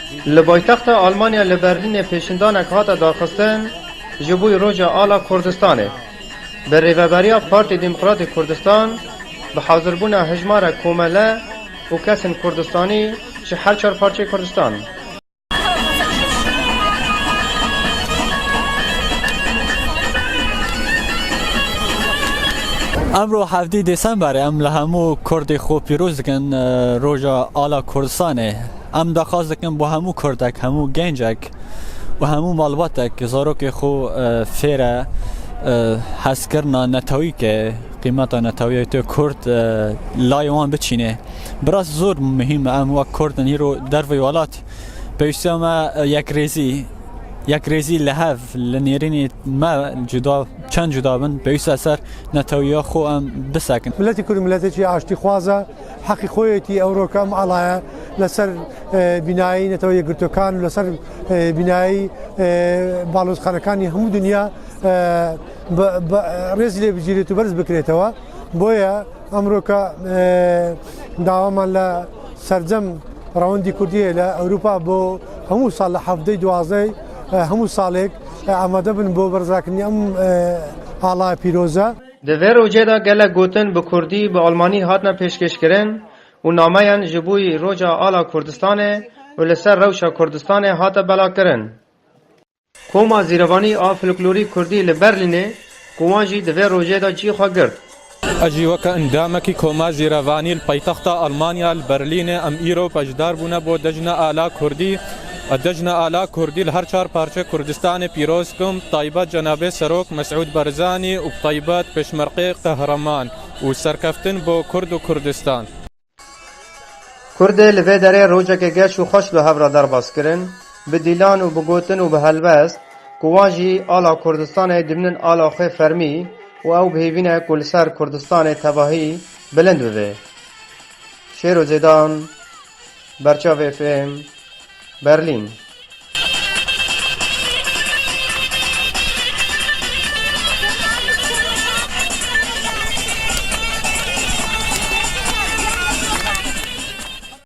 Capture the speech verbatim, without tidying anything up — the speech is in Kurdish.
Li paytexta Almanya li Berlînê pêşndanek hate daxistin ji bo roja ala Kurdistanê. Bi rêveberiya Partê Demokratê Kurdistan, bi hazirbûna hejmarek komele û kesên Kurdistanî ji her çar parçeyê Kurdistan. Emro hevdî Dêsemberê em li hemû Kurdê xwe pîroz dikin, e, roja ala Kurdistanê. Em daxwaz dikin bo hemû Kurdek, hemû gencek û hemû malbatek zarokê xwe, e, fêre, e, hezkirina netewî ke, qîmeta netewî yê Kurd, e, layê wan biçîne. Biraz zor muhîm e, em wek Kurd in îro derveyî welat pêwîstiya me, e, yekrêzî, yekrêzî li hev, li nêrînê me cuda, çend cuda bin, pêwîst e ser netewiya xwe em bisekin. Miletî Kurd miletêkî aştîxwaz e, heqî xwe yêtî ewro ke em alaya li ser, e, bînayî Netewa Yekgirtokan û li ser, e, bînayî, e, balozxanekanî hemû dinya, e, bi, bi, rêzî lê bicîrêt û berz bikirêtewe. Boye emroka, e, dawaman li sercem rewendî Kurdiyê li Ewropa bo hemû sal li hevdeyê duwazdehê, e, hemû salêk, e, amade bin bo berzakirina em, e, alaya pîroz e. Di vê rojê de gelek gotin bi kurdî, bi almanî hatine pêşkêşkirin û nameyan ji bo roja ala Kurdistanê û li ser rewşa Kurdistanê hate belakirin. Koma Zîrevanî a Folklorî Kurdî li Berlînê, ku wan jî di vê rojê de cî xwe girt. Ez jî weke endamekî Koma Zîrevanî li paytexta Almanya li Berlînê, em îro beşdar bûne bo Cejna Ala Kurdî. Ez Cejna Ala Kurdî li her çar parçeyê Kurdistanê pîroz dikim, taybet Cenabê Serok Mesûd Barzanî û bi taybet Pêşmerqê Qehreman û serkeftin bo Kurd û Kurdistan. Kurdê li vê derê rojeke geş û xweş bi hev re derbas kirin, bi dîlan û bi gotin û bi helbest, ku wan jî ala Kurdistanê dimînin ala xwe fermî û ew bi hêvî ne ku li ser Kurdistanê tevahî bilind bibe. Şêro Zêdan, Berçav F M, Berlîn.